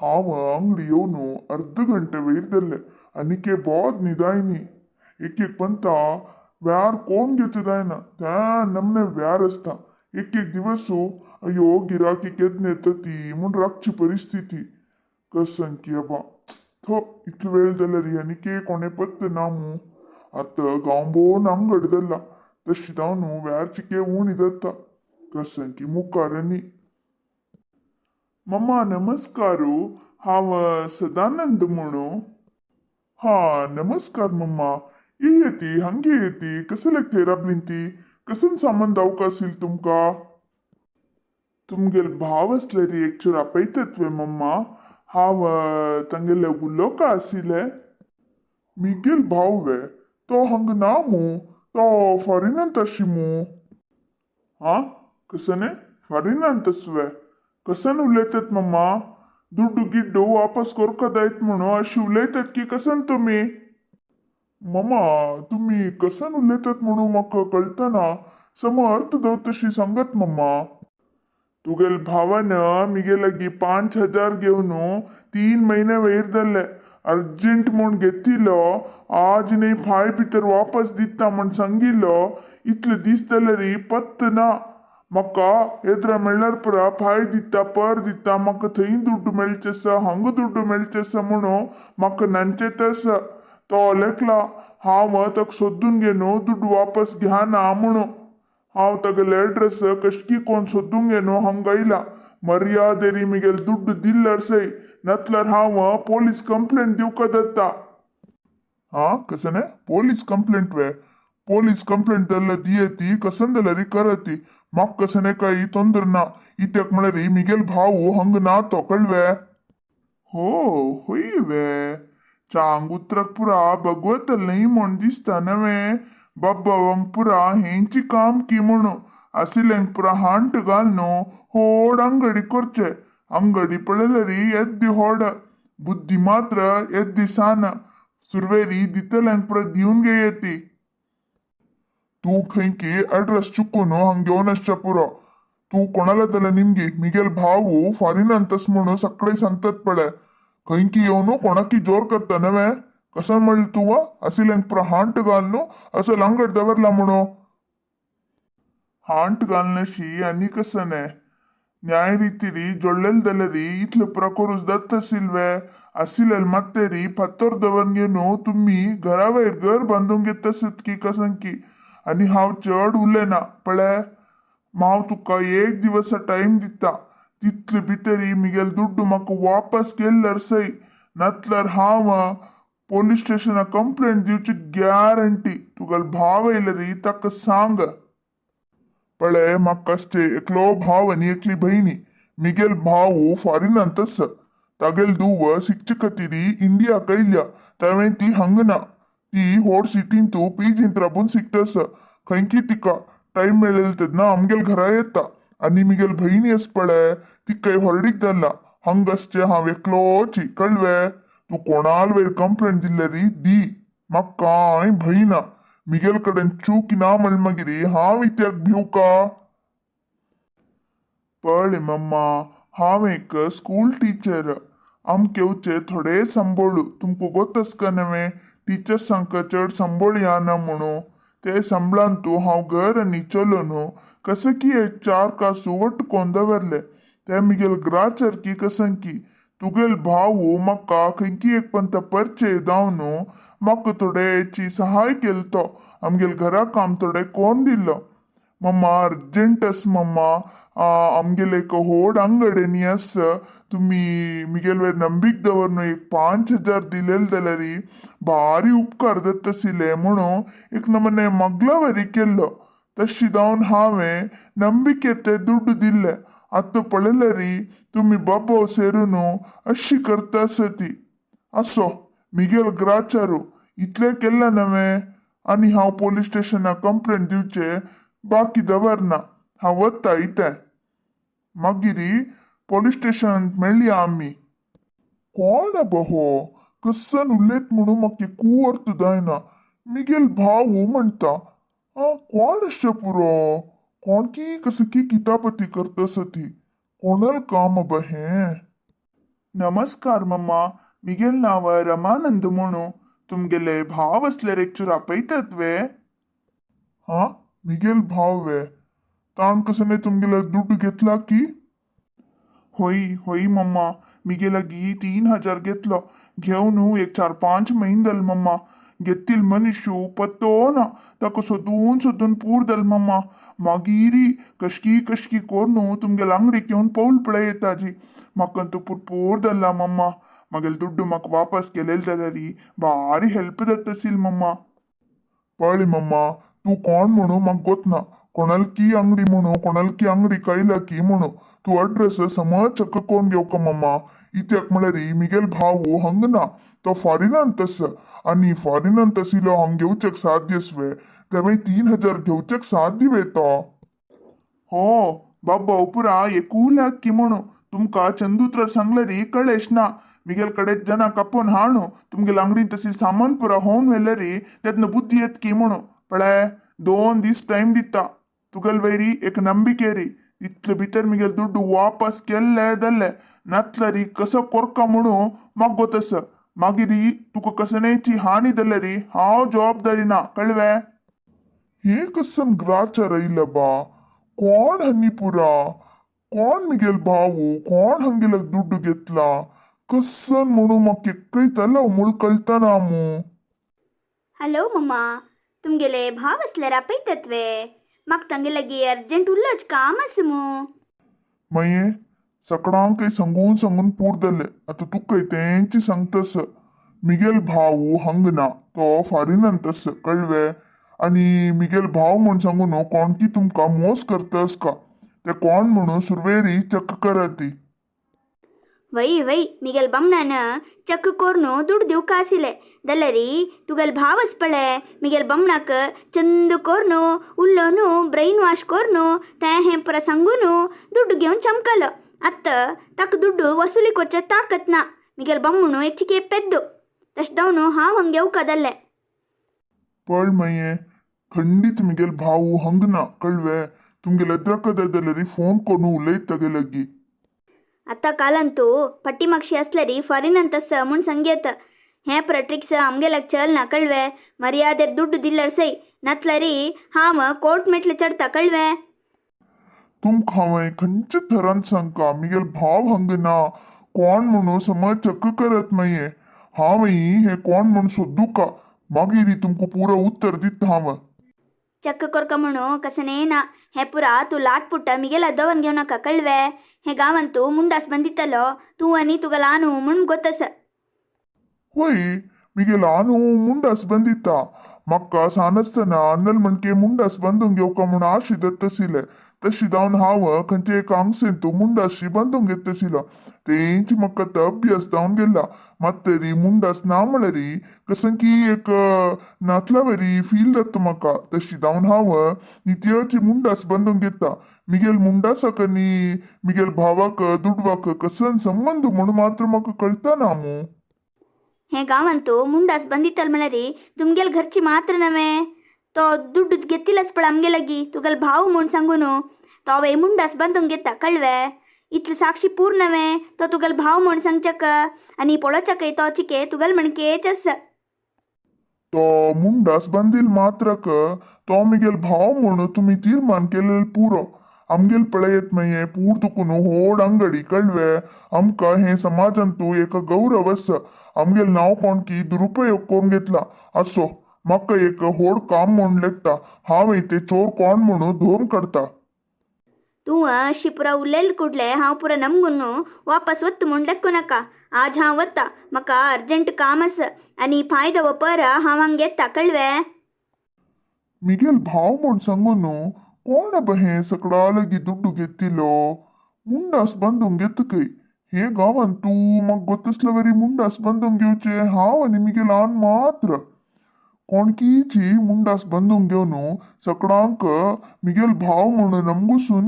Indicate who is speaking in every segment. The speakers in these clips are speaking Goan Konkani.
Speaker 1: हांव अंगडी येवन अर्द घंटे वयर धरले आनी बोद न्हिदायनी. एक एक पंता व्यार कोण घेवचें जायना, त्या नमने व्यार आसता. एक एक दिवस अयो गिराकी केन्ना येता ती म्हूण राखची परिस्थिती. कसंकी अबा थो इतलो वेळ जाल्यार आनी कोणे पत्त ना मू. आतां गांवभोवन अंगड धरला तशी जावन व्यार चिके उणी जाता. कसंकी मुखार आनी मम्मा नमस्कार, हांव सदानंद म्हणू. हा नमस्कार मम्मा, येती हांगे येती. कसले थंय राबलीं ती? कसन सामान दावका आसील तुमकां? तुमगेल भाव आसल्यार एक चूर आपयतात वे मम्मा? हांव तांगेले उलोवका आशिल्ले. मिगेल भाव वे? तो हांगा ना मू, तो फॉरेनांत आशी मू. हा कसने फॉरेनांत आस वे? कसन उलयतात मम्मा? दुड्डू गिड्डू वापस कोरका जायत म्हणून अशी उलयतात की कसन तुमी? मम्मा तुमी कसन उलयतात म्हणून म्हाका कळतना, सम अर्थ दवर तशी सांगात मम्मा. तुगेल भावान मिगे लागीं 5000 घेवन 3 म्हयने वयर जाले. अर्जंट म्हूण घेतिल्लो, आज न्ही फाय भितर वापस दिता म्हूण सांगिल्लो. इतले दीस जाल्यार पत्त ना. म्हाका येद्रा मेळ्ळ्यार पुरा फाय दिता पर दिता, म्हाका थंय दुड्डू मेळचे आसा हांगा दुड्डू मेळचे आसा म्हणून म्हाका नांचेत आसा. तो लेखला हांव ताका सोदून घेवन दुड्डू वापस घेना म्हणून. हांव तागेले एड्रेस कशकी कोण सोदूंक घेवन हांगा आयला. मर्यादेरी मिगेल दुड्डू दिल्यार सय, नातल्यार हांव पोलीस कंप्लेंट दिवका जाता. हा कसं पोलीस कंप्लेंट वे? पोलीस कंप्लेंट जाल्यार दियती, कसन जाल्यार करती. म्हाका कसं काही ತೊಂದ್ರೆ ना. इत्याक म्हळ्यार मिगेल भाऊ हंग ना तो, कळवे? हो होय वे? चांग उतराक पुरा भगवतल न्ही म्हूण दिसता नवे. बाब्बावांक पुरा हेंची काम की म्हणू आशिल्ल्यांक पुरा हांट घाल न्हू होड अंगडी करचे. अंगडी पळयल्यार येद्दी होड, बुद्धी मात्र येद्दी सान. सुरवेरी दितल्यांक पुरा दिवन घेयती. तूं खंयकी एड्रेस चुकून हांग घेवन आसच्या पुरो. तूं कोणाला जाल्यार निमगी मिगेल भाऊ फॉरेनांत आस म्हणून सगळे सांगतात पळय. खंयकी येवन कोणाकी जोर करता नवे. कसं म्हणलं तूं? आशिल्ल्यांक पुरा हांट घाल न्हू असो लांगड दवरला म्हणून. हांट घालनाशी आनी कसं न्याय रितीरी जोडलेले जाल्यार इतले पुरा करूच जाता आशिल्ले. आशिल्ले मात्तेरी फातर दवरून घेवन तुमी घरा वयर घर बांदून घेता आसत की कसं की. आनी हांव चड उलयना पळय. हांव तुका एक दिवसा टायम दिता, तितले भितरी मिगेल दुड्डू म्हाका वापस केल्यार सय, नातल्यार हांव पोलीस स्टेशनाक कंप्लेंट दिवची गॅरंटी. तुगेलो भाव येयल्यार ताका सांग. पळय म्हाका आसचे एकलो भाव आनी एकली भयणी. मिगेल भाऊ फॉरेनांत आसा. तागेल धुव शिकचे खातीर इंडियाक आयल्या. तांवें ती हांगा ना, ती होड सिटींत पीजींत राबून शिकता आसा. खंयकी तिका टायम मेळ्ळें तेन्ना आमगेल घरा येता. आनी मिगेल भयणी आसा पळय, तिकाय व्हरडीक जाला. हांगा आसचें हांव एकलोची, कळवे? तूं कोणाल वयर कंप्लेंट दिल्यार दी, म्हाका कांय भंय ना. मिगेल कडेन चूक ना म्हण मागीर हांव इत्याक भिवका? पळय मम्मा, हांव एक स्कूल टिचर. आमकां येवचे थोडे संबळू. तुमकां गोत आसका नवें टिचर्सांक चड संबळ येना म्हणून. ते संबळान तूं हांव घर आनी चलोवन कसं की एक चार कासू वट कोन दवरले. ते मिगेल ग्राचर की कसं की तुगेल भाऊ म्हाका खंयकी एक पंत परिचय जावन म्हाका थोडेची सहाय केल. तो आमगेल घरा काम थोडे कोण दिल्लो. मम्मा अर्जंट आस मम्मा, आमगेले एक होड अंगडेनी आस. तुमी मिगेल वयर नंबीक दवरून एक 5000 दिलेले जाल्यार भारी उपकार जाता आशिल्ले म्हणून एक नमने मगलावरी केल्लो. तशी जावन हांवें नंबिकेते दुड्डू दिल्ले. आतां पळयल्यार तुमी बाबो सेरून अशी करता आसा ती. असो मिगेल ग्राचारू इतलें केल्लें नवें. आनी हांव पोलीस स्टेशनाक कंप्लेंट दिवचे बाकी दवरना. हांव वता इतें. मागीर पोलीस स्टेशनांत मेळया आमी. कोण आबा हो? कसन उलयत म्हणून म्हाका एकू अर्थ जायना. मिगेल भाऊ म्हणटा. आं, कोण आसचें पुरो? कोण की कसं की कितापती करता आसा ती. कोणाल काम आबा हें? नमस्कार मम्मा, मिगेल नांव रमानंद म्हणू. तुमगेले भाव असल्यार एक चूर आपयतात वे? हा, मिगेल भाव वे? ताण कसने तुमगेले दुड्ड घेतला की? होय होय मम्मा, मिगे लागी 3000 घेतलो. घेवन एक 4-5 म्हयने जाले मम्मा. घेतील मनीशू पत्तो ना. ताका सोदून सोदून पूर जाल मम्मा. मागीर कशकी कशकी कोरून तुमगेले अंगडीक येवन पौल पळय येताजी. म्हाका तूं पुरपूर जाल्ला मम्मा. मागेले दुड्डू म्हाका वापस केलेले जाल्यार भारी हेल्प जाता मम्मा. पळय मम्मा, तूं कोण म्हणू म्हाका गोत ना. कोणालकी अंगडी म्हणू, कोणालकी अंगडी कयला की म्हणू. तूं अड्रेस समज चेक करून घेवका मम्मा. इत्याक म्हळ्यार मिगेल भाव हंग ना, तो फॉरेनान तस. आनी फॉरेनान तसिलो हांग घेवचेक साध्यस वे? तें 3000 घेवचेक साध्य वे तो? हो बाबा, पुरा एकू लाख की म्हणू. तुमका चंदूत्र सांगल्यारी कळेश ना. मिगेल कडे जना कापून हाणू तुमगेल अंगडीन तसील सामान पुरा होवन व्हेल्यारी तेतनं बुद्धी येत की म्हणू. पळय, 2 दीस टायम दिता तुगेल वैरी एक ನಂಬಿಕೆ. इतले भितर मिगेल दुड्डू वापस केल्ले जाल्ले, नातल्यारी कसो कोरका म्हणू म्हाका गोतस. मागीर तुका कसनेची हानी जाल्यारी हांव जबाबदारी ना, कळवे? हे कसन ग्राचार आयला बा? कोण हनी पुरा? कोण मिगेल भाऊ? कोण हंगेल दुड्डू घेतला? कसन म्हणू म्हाका केकयतालो म्हूण कळतना मू.
Speaker 2: हॅलो मम्मा, तुमगेले भाव असल्यार आपयतात वे? म्हाका तांगे लागीं अर्जंट उलोवचें काम आसा मू.
Speaker 1: मागीर सकडांकय सांगून सांगून पूर जालें. आतां तुकाय तेंची सांगतस. मिगेल भाऊ हंग ना, तो फॉरेनान तस, कळवे? आनी मिगेल भाव म्हूण सांगून कोण की तुमकां मोस करतस का ते कोण म्हणून सुरवेरी चेक करात.
Speaker 2: वय वय, मिगेल बमणान चक्क कोरून दुड्ड दिवका आशिल्ले जाल्यारी तुगेल भाव पळे मिगेल बमणाक चंद कोरून उल्लोन ब्रेन वॉश कोरून तें हें पुरा सांगून दुड्ड घेवन चमकलो. आतां ताका दुड्ड वसुली करचे ताकत ना. मिगेल बम्मणू एक चिके पेद्दू तशें जावन हांव हांग येवका जाल्लें.
Speaker 1: पळ मागीर, खंडीत मिगेल भाऊ हंग ना, कळवे? तुमगेले एद्रकदा जाल्यार फोन करून उलयत तागे लागीं.
Speaker 2: आतां कालांतू पट्टी मागशी असल्यारी फॉरेनान तस म्हूण सांगयत. हें पुरा ट्रिक्स आमगेल्याक चल ना, कळवे? मर्यादेर दुड्ड दिल्यार सय, नातल्यारी हांव कोर्ट मेटले चडता, कळवे?
Speaker 1: तुमकां हांवें खंयच्या थरान सांगका, मिगेल भाव हंग ना. कोण म्हणून समज चेक करत. मागीर हांवय हें कोण म्हूण सोदूका, मागीर तुमकां पुरो उत्तर दिता हांव.
Speaker 2: चक्क कोरका म्हणू कसనే ना. हें पुरा तूं लाट पुट्टा मिगेला दवर घेवं नाका, कळवे? हें गांवांत तूं मुंडास बंदितलो तूं आनी तुका ल्हान म्हूण गोतस.
Speaker 1: होय, मिगेल ल्हान मुंडास बंदिता. म्हाका सान आसतना अन्नल म्हणके मुंडास बांदूंक घेवका म्हूण आशी दत्तशिले. तशी जावन हांव खंयचे एक हांगसेंतू मुंडाशी बांदूंक घेतशिलो. तेंची म्हाका आतां अभ्यास जावन गेला. मात तरी मुंडास ना म्हळ्यार कसं की एक नातला वरी फील जाता म्हाका. तशी जावन हांव नित्याची मुंडास बांदूंक घेता. मिगेल मुंडासाक आनी मिगेल भावाक दुडवाक कसन संबंद म्हणून मात्र म्हाका कळटा ना मू.
Speaker 2: हें गांवांत मुंडास बंदितल म्हळ्यार तुमगेल घरची मात्र नव्हे, तो दुड्ड घेतिलच पळ आमगे लागीं तुगेल भाव म्हूण सांगून तो वे मुंडास बांदूंक घेता, कळवे? इतले साक्षी पूर्ण नव्हे तो तुगेल भाव म्हूण सांगचक आनी पळोवचकय तो चिके तुगेल म्हणकेच आसा.
Speaker 1: तो मुंडास बांदील मात्रक तो मिगेल भाव म्हणून तुमी तीर्मान केलेल पुरो. आमगेल पळयत मागीर पूर दुखून होड अंगडी, कळवे? आमकां हें समाजांतू एक गौरव आसा. आमगेल नांव कोण की दुरुपयोग करून घेतला. असो म्हाका एक होड काम म्हूण लेखता. हांव ते चोर कोण म्हणून धरून काडटा.
Speaker 2: तूं अशी पुरा उलयल कुडले हांव पुरा नमगून वापस वत्त म्हूण लेखू नाका. आज हांव वता, म्हाका अर्जंट काम आसा आनी फायदो पर हांव हांग येता, कळवे?
Speaker 1: मिगेल भाव म्हूण सांगून कोण बा हें सकडा लागीं दुड्डू घेतिलो मुंडास बांदूंक घेत खंय. हे गांवांत तूं म्हाका गोतसले वरी मुंडास बांदूंक घेवचें हांव आनी मिगेल ल्हान मात्र. कोणकीची मुंडास बांदूंक घेवन सकडांक मिगेल भाव म्हणून नमगुसून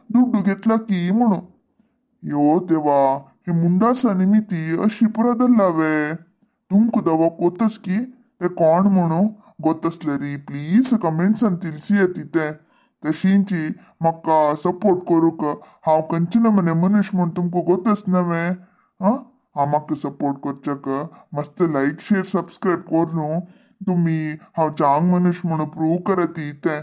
Speaker 1: दुड्डू घेतला की म्हणून. यो देवा, हे मुंडासा निमिती अशी पुरा धरला वे? तुमकां दवा कोतस की ते कोण म्हणू गोतसलेरी प्लीज कमेंट्सान तिलसी तें. तशींची म्हाका सपोर्ट करूंक हांव खंयचे नमने मनीस म्हूण तुमकां गोतस नव्हे. हां, आमाक सपोर्ट करच्याक मस्त लायक शेअर सबस्क्राईब करून तुम्ही हांव चांग मनुष्य म्हणून प्रूव्ह करत इथे.